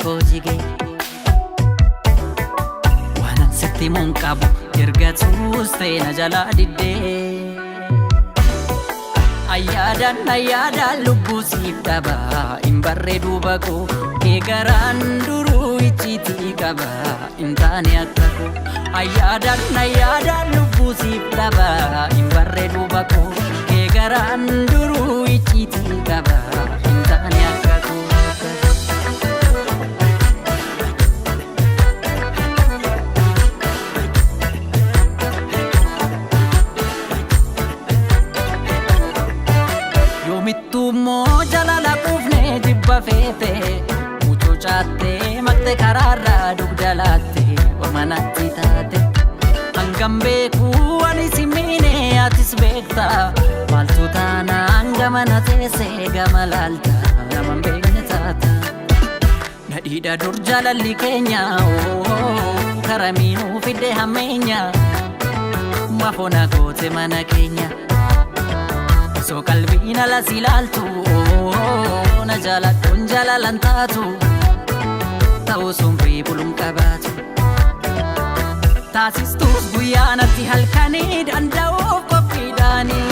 koo jige. Waanan sitti himuun qabu erga tuustee na jalaa diddee. Ayyaadaan ayyaadaan lubbuu siif dhaba hin barree duuba koo kee garaan duruu icciitii qaba hin taane akka koo. Ayyaadaan ayyaadaan lubbuu siif dhaba hin barree duuba koo kee garaan duruu icciitii qaba hin taane akka koo. Yoomittuu immoo jalala quufnee jibba feete mucucaattee maqte karaarraa dugda laatte orma natti taate. Hangam beekuu ani si miine atis beekta maaltu taanaan gama na teessee gama laalta nama hin beekne taata. Nadhiidha dur jaalalli keenya karamiinuu fidde hammeenya mafoona goote mana keenya. Osoo qalbiin ala si ilaaltu na jaaladhuun jaalalan taatu ta'uu sun buluun qabaatu. Taasistuus guyyaa natti halkanii danda'uuf qophiidhaanii.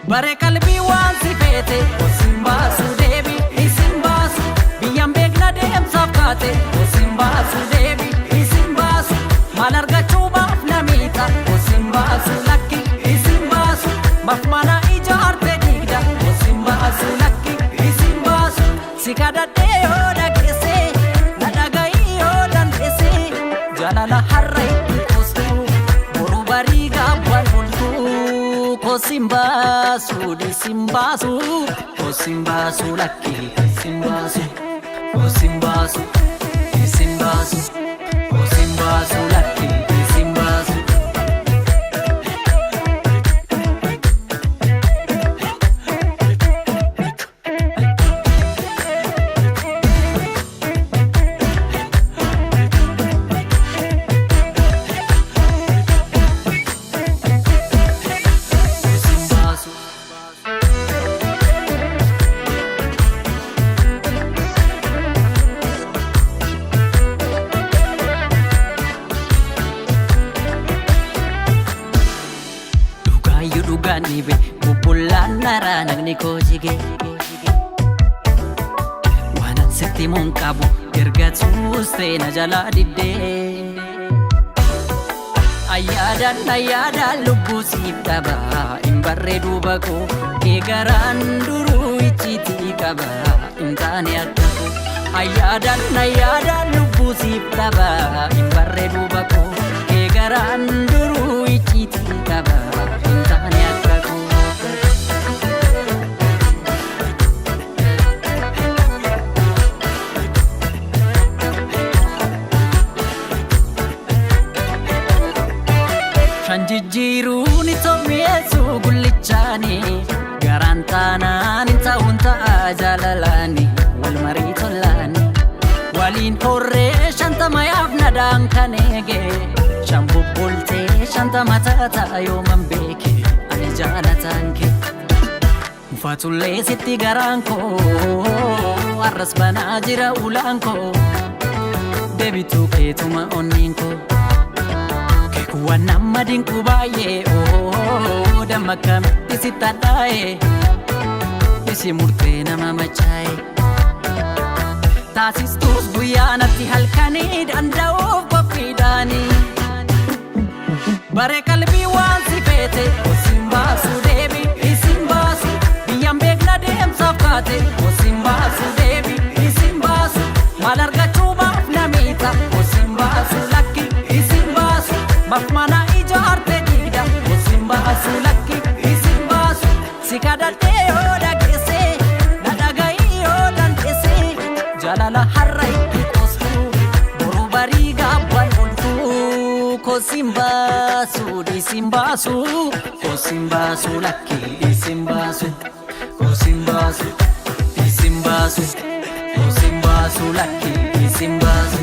Bare qalbii waan si feete osin baasu deebi isin baasu biyyaan beekna deemsaaf kaate osin baasu deebi isin baasu maal argachuu baaf namiita osin baasu lakki isin baasu maaf mana ijaarte diigda osin baasu lakki isin baasu si kadhadhee yoo dhageesse na dhaga'ii yoo dandeesse jaalala har'a itti qoostu boru barii gaabbaan bultu kosin baasu dhiisin baasu kosin baasu lakki isin baasu kosin baasu isin baasu kosin baasu lakki isin baasu. Kosin baasu. Dhugaayyuu dhugaan dhibe bubbullaan naraa nagni koo jige. Waanan sitti himuun qabu erga tuustee na jalaa diddee. Ayyaadaan ayyaadaan lubbuu siif dhaba hin barree duuba koo kee garaan duruu icciitii qaba hin taane akka koo. Ayyaadaan ayyaadaan lubbuu siif dhaba hin barree duuba koo kee garaan duruu icciitii qaba hin taane akka koo. Shan jijjiiruun itoo mi'eessu gullichaani garaan taanaan hin ta'uun ta'a jaalalaani wal marii tolaani waliin horree 50 yaaf nadaan kan eege shan bubbultee 50 taata yooman beeke ani jaalataan kee. Mufatullee sitti garaan koo har'as banaa jira ulaan koo deebituu keetuma onneen koo. Keekuwwan nama dinqu baay'ee damma akkamitti sitti hadhaa'e isi murtee nama machaa'e. Taasistuus guyyaa natti halkanii danda'uuf qophiidhaanii. Bare qalbii waan si feete osin baasu deebi isin baasu biyyaan beekna deemsaaf kaate osin baasu deebi isin baasu maal argachuu baaf namiita osin baasu lakki isin baasu maaf mana ijaarte diigda osin baasu lakki isin baasu si kadhadhee yoo dhageesse na dhaga'ii yoo dandeesse jaalala har'a itti qoostu boru barii gaabbaan bultu kosin baasu dhiisin baasu kosin baasu lakki isin baasu kosin baasu dhiisin baasu kosin baasu lakki isin baasu.